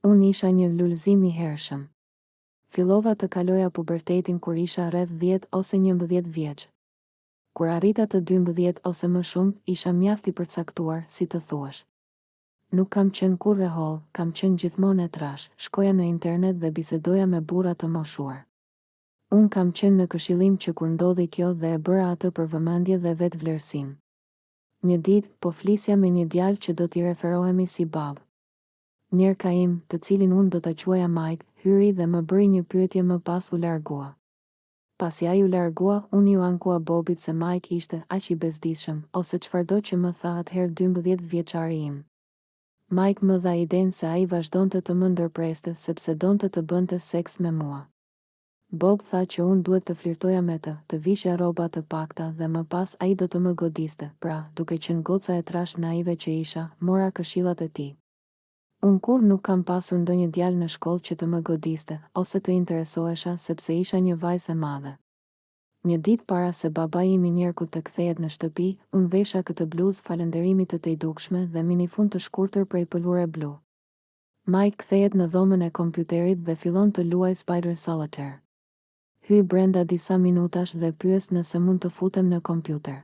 Unë isha një lulëzim i hershëm. Fillova të kaloja pubertetin kur isha rreth 10 ose 11 vjeç. Kur arrita të 12 ose më shumë, isha mjaft i përcaktuar, si të thuash. Nuk kam qenë kurrë e hollë, kam qenë gjithmonë e trashë, shkoja në internet dhe bisedoja me burra të moshuar. Unë kam qenë në këshillim që kur ndodhi kjo dhe e bëra atë për vëmendje dhe vetëvlerësim. Një ditë, po flisja me një djalë që do t'i referohemi si Bob. Njerka im, të cilin unë do ta quaja Mike, hyri dhe më bëri një pyetje më pas u largua. Pasi ai u largua, unë iu ankua Bobit se Mike ishte aq i bezdisshëm, ose çfarëdo që më tha atëherë 12 vjeçari im. Mike më dha idenë se ai vazhdonte të më ndërpreste sepse donte të bënte seks me mua. Bob tha që unë duhet të flirtoja me të, të vishja rroba të pakta dhe më pas ai do të më godiste, pra, duke qenë goca e trashë naive që isha, mora këshillat e tij. Unë kurrë nuk kam pasur ndonjë djalë në shkollë që të më godiste, ose të interesohesha sepse isha një vajzë e madhe. Një ditë para se babai im i njerkut të kthehet në shtëpi, unë vesha këtë bluzë falënderimi të tejdukshme dhe minifund të shkurtër prej pëlhure blu. Mike kthehet në dhomën e kompjuterit dhe fillon të luajë Spider Solitaire. Hyj brenda disa minutash dhe pyes nëse mund të futem në kompjuter.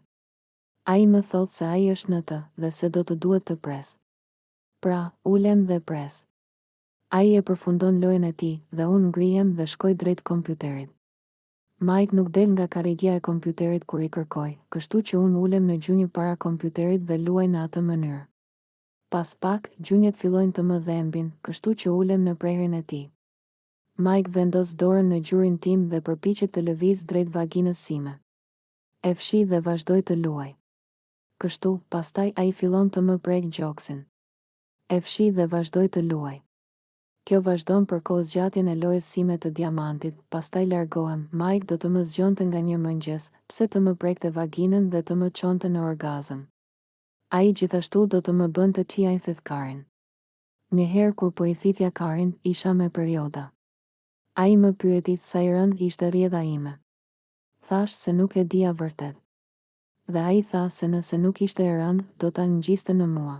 Ai më thotë se ai është në të, dhe se do të duhet të pres. Pra, ulem dhe pres. Ai e përfundon lojën e tij, dhe unë ngrihem dhe shkoj drejt kompjuterit. Mike nuk del nga karrigia e kompjuterit kur i kërkoj, kështu që unë ulem në gjunjë para kompjuterit dhe luaj në atë mënyrë. Pas pak, gjunjët fillojnë të më dhembin, kështu që ulem në prehrin e tij. Mike vendos dorën në gjurin tim dhe përpiqet të lëvizë drejt vaginës sime. E fshij dhe vazhdoj të luaj. Kështu, pastaj ai fillon të më prekë gjoksin. E fshij dhe vazhdoj të luaj. Kjo vazhdon për kohëzgjatjen e lojës sime të diamantit, pastaj largohem, Mike do të më zgjonte nga një mëngjes, pse të më prekte vaginën dhe të më çonte në orgazëm. Ai gjithashtu do të më bënte t'ia thith karin. Një herë kur po i thithja karin, isha me perioda. Ai më pyeti sa i rëndë ishte rrjedha ime. Thashë se nuk e dija vërtet. Dhe ai tha se nëse nuk ishte e rëndë, do ta ngjiste në mua.